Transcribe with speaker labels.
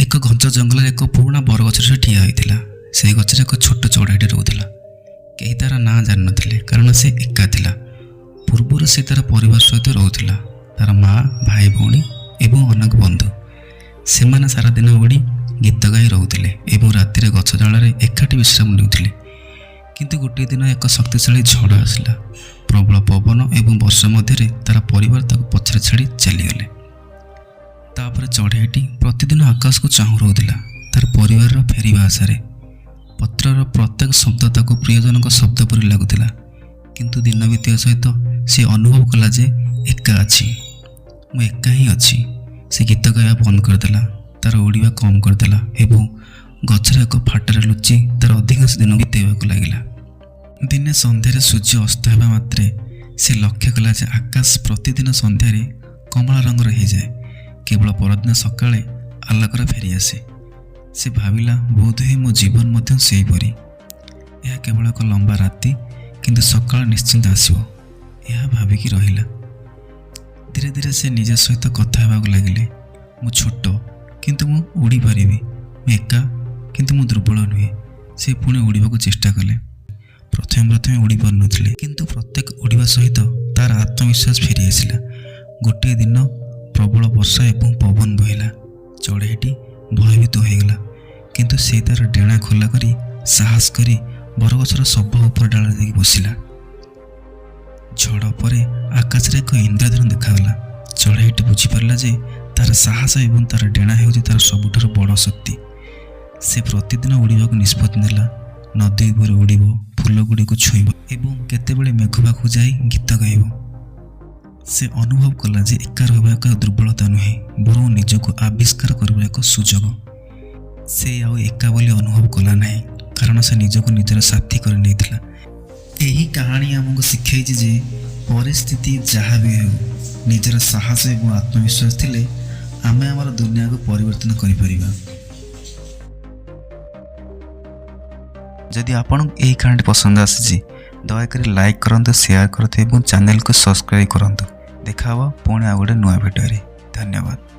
Speaker 1: ଏକ ଘଞ୍ଚ ଜଙ୍ଗଲରେ ଏକ ପୁରୁଣା ବରଗଛରେ ସେ ଠିଆ ହୋଇଥିଲା। ସେହି ଗଛରେ ଏକ ଛୋଟ ଚଢ଼େଇଟେ ରହୁଥିଲା। କେହି ତାର ନାଁ ଜାଣିନଥିଲେ, କାରଣ ସେ ଏକା ଥିଲା। ପୂର୍ବରୁ ସେ ତାର ପରିବାର ସହିତ ରହୁଥିଲା, ତାର ମା, ଭାଇ, ଭଉଣୀ ଏବଂ ଅନେକ ବନ୍ଧୁ। ସେମାନେ ସାରାଦିନ ଉଡ଼ି ଗୀତ ଗାଇ ରହୁଥିଲେ ଏବଂ ରାତିରେ ଗଛ ଡାଳରେ ଏକାଠି ବିଶ୍ରାମ ନେଉଥିଲେ। କିନ୍ତୁ ଗୋଟିଏ ଦିନ ଏକ ଶକ୍ତିଶାଳୀ ଝଡ଼ ଆସିଲା। ପ୍ରବଳ ପବନ ଏବଂ ବର୍ଷା ମଧ୍ୟରେ ତାର ପରିବାର ତାକୁ ପଛରେ ଛାଡ଼ି ଚାଲିଗଲେ। ତାପରେ ଚଢ଼େଇଟି ପ୍ରତିଦିନ ଆକାଶକୁ ଚାହୁଁ ରହୁଥିଲା, ତାର ପରିବାରର ଫେରିବା ଆଶାରେ। ପତ୍ରର ପ୍ରତ୍ୟେକ ଶବ୍ଦ ତାକୁ ପ୍ରିୟଜନଙ୍କ ଶବ୍ଦ ପରି ଲାଗୁଥିଲା। କିନ୍ତୁ ଦିନ ବିତିବା ସହିତ ସେ ଅନୁଭବ କଲା ଯେ ଏକା ଅଛି। ମୁଁ ଏକା ହିଁ ଅଛି। ସେ ଗୀତ ଗାଇବା ବନ୍ଦ କରିଦେଲା, ତାର ଉଡ଼ିବା କମ୍ କରିଦେଲା ଏବଂ ଗଛର ଏକ ଫାଟରେ ଲୁଚି ତାର ଅଧିକାଂଶ ଦିନ ବିତେଇବାକୁ ଲାଗିଲା। ଦିନେ ସନ୍ଧ୍ୟାରେ ସୂର୍ଯ୍ୟ ଅସ୍ତ ହେବା ମାତ୍ରେ ସେ ଲକ୍ଷ୍ୟ କଲା ଯେ ଆକାଶ ପ୍ରତିଦିନ ସନ୍ଧ୍ୟାରେ କମଳା ରଙ୍ଗର ହେଇଯାଏ, କେବଳ ପରଦିନ ସକାଳେ ଆଲୋକର ଫେରିଆସେ। ସେ ଭାବିଲା, ବୋଧହୁଏ ମୋ ଜୀବନ ମଧ୍ୟ ସେହିପରି। ଏହା କେବଳ ଏକ ଲମ୍ବା ରାତି, କିନ୍ତୁ ସକାଳ ନିଶ୍ଚିନ୍ତ ଆସିବ। ଏହା ଭାବିକି ରହିଲା। ଧୀରେ ଧୀରେ ସେ ନିଜ ସହିତ କଥା ହେବାକୁ ଲାଗିଲେ। ମୁଁ ଛୋଟ, କିନ୍ତୁ ମୁଁ ଉଡ଼ିପାରିବି। ମୁଁ ଏକା, କିନ୍ତୁ ମୁଁ ଦୁର୍ବଳ ନୁହେଁ। ସେ ପୁଣି ଉଡ଼ିବାକୁ ଚେଷ୍ଟା କଲେ। ପ୍ରଥମେ ପ୍ରଥମେ ଉଡ଼ି ପାରୁନଥିଲେ, କିନ୍ତୁ ପ୍ରତ୍ୟେକ ଉଡ଼ିବା ସହିତ ତାର ଆତ୍ମବିଶ୍ୱାସ ଫେରି ଆସିଲା। ଗୋଟିଏ ଦିନ ପ୍ରବଳ ବର୍ଷା ଏବଂ ପବନ ବହିଲା। ଚଢ଼େଇଟି ଭୟଭୀତ ହୋଇଗଲା, କିନ୍ତୁ ସେ ତାର ଡେଣା ଖୋଲା କରି ସାହସ କରି ବରଗଛର ସଭା ଉପର ଡାଳରେ ଯାଇକି ବସିଲା। ଝଡ଼ ପରେ ଆକାଶରେ ଏକ ଇନ୍ଦ୍ରଧନୁ ଦେଖାଗଲା। ଚଢ଼େଇଟି ବୁଝିପାରିଲା ଯେ ତାର ସାହସ ଏବଂ ତାର ଡେଣା ହେଉଛି ତାର ସବୁଠାରୁ ବଡ଼ ଶକ୍ତି। ସେ ପ୍ରତିଦିନ ଉଡ଼ିବାକୁ ନିଷ୍ପତ୍ତି ନେଲା। ନଦୀ ଉପରେ ଉଡ଼ିବ, ଫୁଲଗୁଡ଼ିକୁ ଛୁଇଁବ ଏବଂ କେତେବେଳେ ମେଘ ପାଖକୁ ଯାଇ ଗୀତ ଗାଇବ। ସେ ଅନୁଭବ କଲା ଯେ ଏକା ରହିବା ଏକ ଦୁର୍ବଳତା ନୁହେଁ, ବରଂ ନିଜକୁ ଆବିଷ୍କାର କରିବାର ଏକ ସୁଯୋଗ। ସେ ଆଉ ଏକା ବୋଲି ଅନୁଭବ କଲା ନାହିଁ, କାରଣ ସେ ନିଜକୁ ନିଜର ସାଥୀ କରି ନେଇଥିଲା। ଏହି କାହାଣୀ ଆମକୁ ଶିଖାଇଛି ଯେ ପରିସ୍ଥିତି ଯାହା ବି ହେଉ, ନିଜର ସାହସ ଏବଂ ଆତ୍ମବିଶ୍ୱାସ ଥିଲେ ଆମେ ଆମର ଦୁନିଆକୁ ପରିବର୍ତ୍ତନ କରିପାରିବା। ଯଦି ଆପଣଙ୍କୁ ଏହି କାହାଣୀଟି ପସନ୍ଦ ଆସିଛି, ଦୟାକରି ଲାଇକ୍ କରନ୍ତୁ, ସେୟାର କରନ୍ତୁ ଏବଂ ଚ୍ୟାନେଲକୁ ସବସ୍କ୍ରାଇବ୍ କରନ୍ତୁ। ଦେଖା ହେବ ପୁଣି ଆଉ ଗୋଟେ ନୂଆ ଭିଡ଼ିଓରେ। ଧନ୍ୟବାଦ।